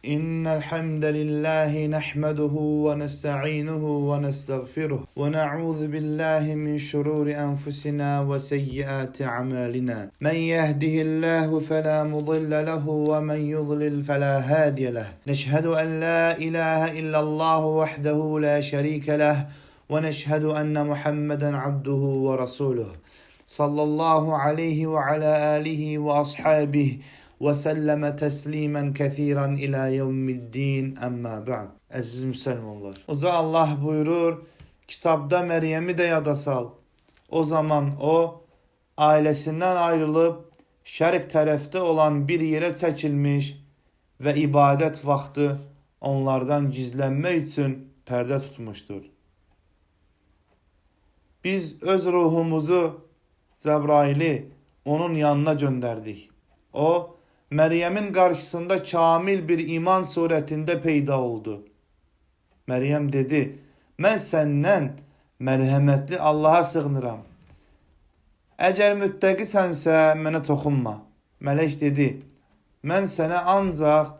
إن الحمد لله نحمده ونستعينه ونستغفره ونعوذ بالله من شرور أنفسنا وسيئات أعمالنا من يهده الله فلا مضل له ومن يضلل فلا هادي له نشهد أن لا إله إلا الله وحده لا شريك له ونشهد أن محمدا عبده ورسوله صلى الله عليه وعلى آله وأصحابه وسلم تسليما كثيرا إلى يوم الدين أما بعد. Əziz müsəlmanlar, Uca Allah buyurur, kitabda Məryəmi də yada sal. O zaman o, ailəsindən ayrılıb, şərq tərəfdə olan bir yerə çəkilmiş və ibadət vaxtı onlardan gizlənmək üçün pərdə tutmuşdur. Biz öz ruhumuzu Cəbraili onun yanına göndərdik. O, Məryəmin qarşısında kamil bir iman surətində peyda oldu. Məryəm dedi, mən səndən mərhəmətli Allaha sığınıram. Əgər müttəqisənsə mənə toxunma. Mələk dedi, mən sənə ancaq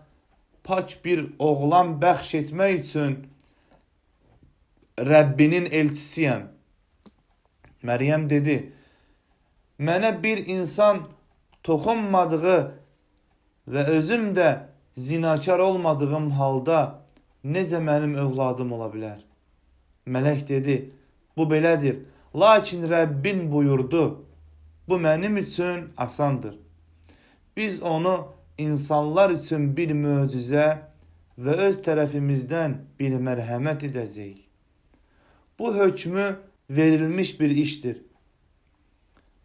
pak bir oğlan bəxş etmək üçün Rəbbinin elçisiyəm. Məryəm dedi, mənə bir insan toxunmadığı və özüm də zinakar olmadığım halda necə mənim övladım ola bilər? Mələk dedi, bu belədir. Lakin Rəbbin buyurdu, bu mənim üçün asandır. Biz onu insanlar üçün bir möcüzə və öz tərəfimizdən bir mərhəmət edəcəyik. Bu hökmü verilmiş bir işdir.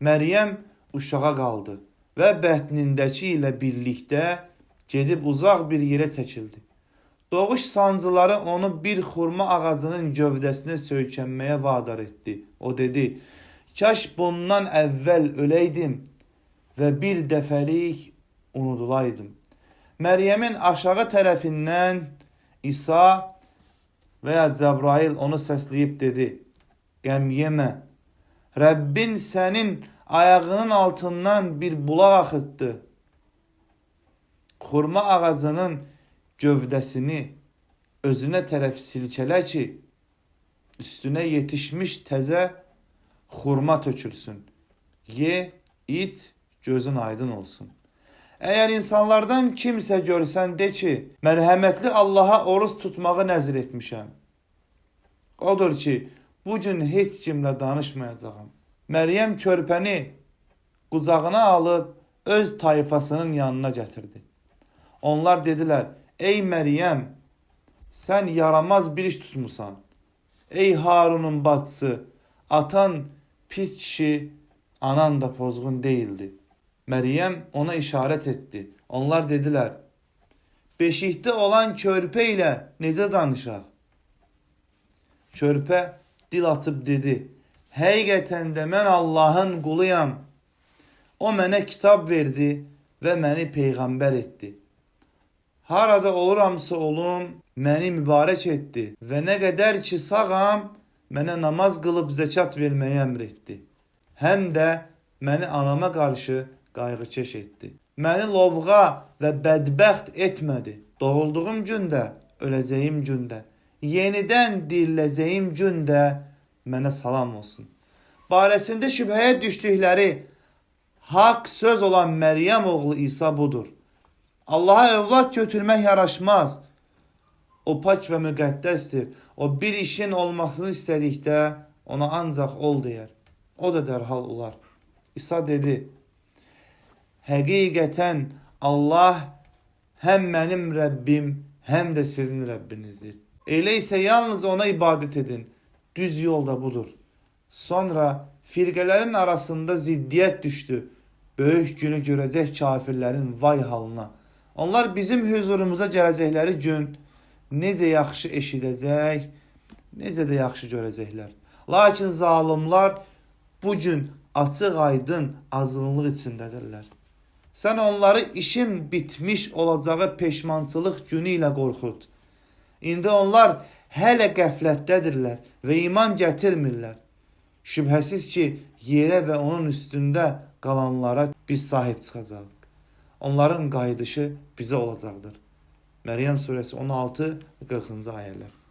Məryəm uşağa qaldı və bətnindəki ilə birlikdə gedib uzaq bir yerə çəkildi. Doğuş sancıları onu bir xurma ağacının gövdəsinə söykənməyə vadar etdi. O dedi, kaş bundan əvvəl öləydim və bir dəfəlik unudulaydım. Məryəmin aşağı tərəfindən İsa və ya Cəbrail onu səsləyib dedi, qəm yemə, Rəbbin sənin ayağının altından bir bulaq axıtdı. Xurma ağacının gövdəsini özünə tərəf silkələ ki, üstünə yetişmiş təzə xurma tökülsün. Ye, iç, gözün aydın olsun. Əgər insanlardan kimsə görsən de ki, mərhəmətli Allaha oruc tutmağı nəzr etmişəm. Odur ki, bu gün heç kimlə danışmayacağam. Məryəm körpəni qucağına alıb öz tayfasının yanına gətirdi. Onlar dedilər, ey Məryəm, sən yaramaz bir iş tutmusan. Ey Harunun bacısı, atan pis kişi, anan da pozğun deyildi. Məryəm ona işarət etdi. Onlar dedilər, beşikdə olan körpə ilə necə danışaq? Körpə dil açıb dedi, həqiqətən də mən Allahın quluyam. O mənə kitab verdi və məni peyğəmbər etdi. Harada oluramsa olum, məni mübarək etdi və nə qədər ki sağam, mənə namaz qılıb zəkat verməyi əmr etdi. Həm də məni anama qarşı qayğıkeş etdi. Məni lovğa və bədbəxt etmədi. Doğulduğum gündə, öləcəyim gündə, yenidən diriləcəyim gündə mənə salam olsun. Barəsində şübhəyə düşdükləri haqq söz olan Məryəm oğlu İsa budur. Allaha övlad götürmək yaraşmaz. O pak və müqəddəsdir. O bir işin olmasını istədikdə ona ancaq ol deyər. O da dərhal olar. İsa dedi, həqiqətən Allah həm mənim Rəbbim, həm də sizin Rəbbinizdir. Elə isə yalnız ona ibadət edin. Düz yol da budur. Sonra firqələrin arasında ziddiyyət düşdü. Böyük günü görəcək kafirlərin vay halına. Onlar bizim hüzurumuza gələcəkləri gün necə yaxşı eşidəcək, necə də yaxşı görəcəklər. Lakin zalimlar bu gün açıq aydın azğınlıq içindədirlər. Sən onları işin bitmiş olacağı peşmançılıq günü ilə qorxut. İndi onlar hələ qəflətdədirlər və iman gətirmirlər. Şübhəsiz ki, yerə və onun üstündə qalanlara biz sahib çıxacağıq. Onların qayıdışı bizə olacaqdır. Məryəm surəsi 16 və 40-cı ayələr.